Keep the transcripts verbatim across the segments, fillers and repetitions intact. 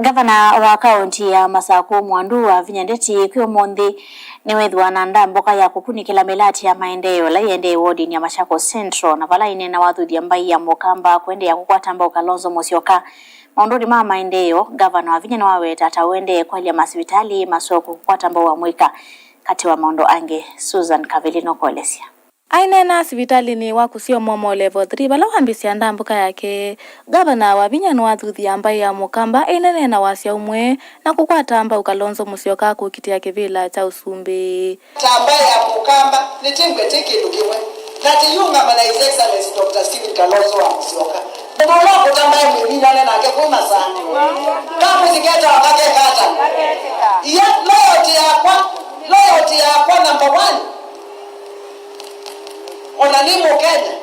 Ngavana wa kaũnti ya Masakũ, Mwandu Wavinya Ndeti, kwĩ ũmũnthĩ nĩwĩthĩwa na ndambũka ya kũkunĩkĩla mĩlatĩ ya maendeeo ĩla ĩendee wodinĩ ya Machakos Central, na vala aineena wathuthya mbaĩ ya Mũkamba kũendeea kũkwata mbau Kalonzo Musyoka. Maũndũnĩ ma maendeeo, ngavana Wavinya nĩwaweta ta ũendee kwalya masivitalĩ maseo kũkwata mbau amũika, katĩ wa maũndũ angĩ. Susan Kavili nũkũelesya. Aineena sivitalĩnĩ wa kũseo Momo Level three vala wambĩĩsya ndambũka yake, ngavana Wavinya nĩwathuthya mbaĩ ya Mũkamba ĩnene na wasya ũmwe na kũkwata mbau Kalonzo Musyoka kũkitĩa kĩvĩla kya ũsumbĩ. Ta mbaĩ ya Mũkamba, nĩtĩngwetĩ kĩndũ kĩmwe, na tĩyĩũngama na His Excellency Doctor Stephen Kalonzo wa Musyoka. Mũndũ ũla ũkũta mbaĩ mwĩminane nake kwĩ masaa. Kamũsiketa wakekata. Iya, loyalty yakwa, loyalty yakwa number one. Ona nĩ Mũkenya,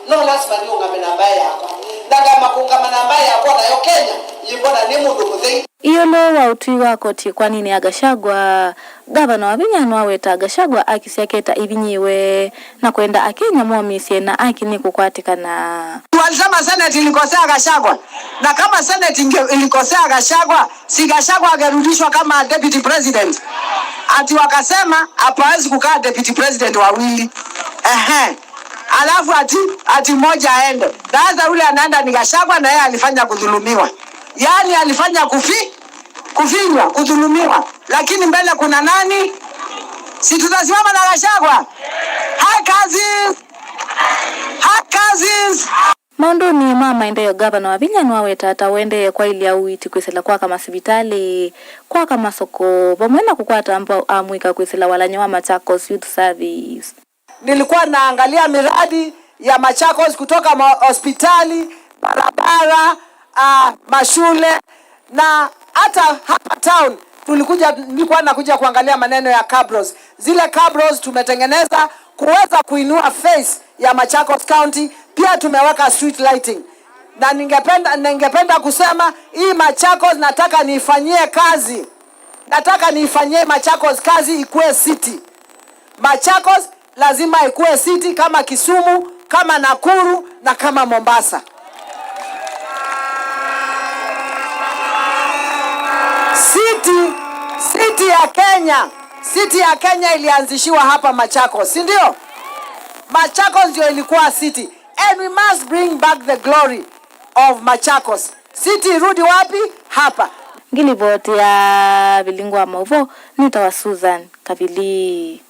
no lasima nĩũngame na mbaĩ yakwa. Na ngamba kũngama na mbaĩ yakwa, nayo Kenya yĩmbona nĩ mũndũ mũthei. Ĩũlũ wa ũtwi wa koti ĩkoanĩnĩ ya Gachagua, ngavana Wavinya nĩwaweta Gachagua akisya keta ivinyĩĩwe na kwenda Akenya momĩĩsye na aki nĩkũkwatĩkana. Walisema Senate ilikosea Gachagua, na kama Senate inge-, ilikosea Gachagua, si Gachagua angerudishwa kama deputy president? Ati wakasema hapawezi kukaa deputy president wawili. Ehe. Alafu ati, ati mmoja aende. Sasa ule anaenda ni Gachagua, na yeye alifanya kudhulumiwa. Yaani alifanya kufi-, kufinywa, kudhulumiwa. Lakini mbele kuna nani? Si tutasimama na Gachagua? High Cousins! High Cousins! Maũndũnĩ ma maendeeo, ngavana Wavinya nĩwaweta ta ũendee kwaĩlya ũiiti kwĩsĩla kwaka masivitalĩ, kwaka masoko, vamwe na kũkwata mbau amũika kwĩsĩla walany'o wa Machakos Youth Service. Nilikuwa naangalia miradi ya Machakos kutoka ma-, hospitali, barabara, ah, mashule, na hata hapa town tulikuja, nilikuwa nakuja kuangalia maneno ya cabros. Zile cabros tumetengeneza kuweza kuinua face ya Machakos County. Pia tumeweka street lighting. Na ningependa, ningependa kusema hii Machakos nataka niifanyie kazi. Nataka niifanyie Machakos kazi ikuwe city. Machakos lazima ikuwe city kama Kisumu, kama Nakuru na kama Mombasa. City, city ya Kenya, city ya Kenya ilianzishiwa hapa Machakos, si ndio? Machakos ndio ilikuwa city, and we must bring back the glory of Machakos. City irudi wapi? Hapa. Ngilivoti ya Vilingo wa Mauvoo, nĩtawa Susan Kavili.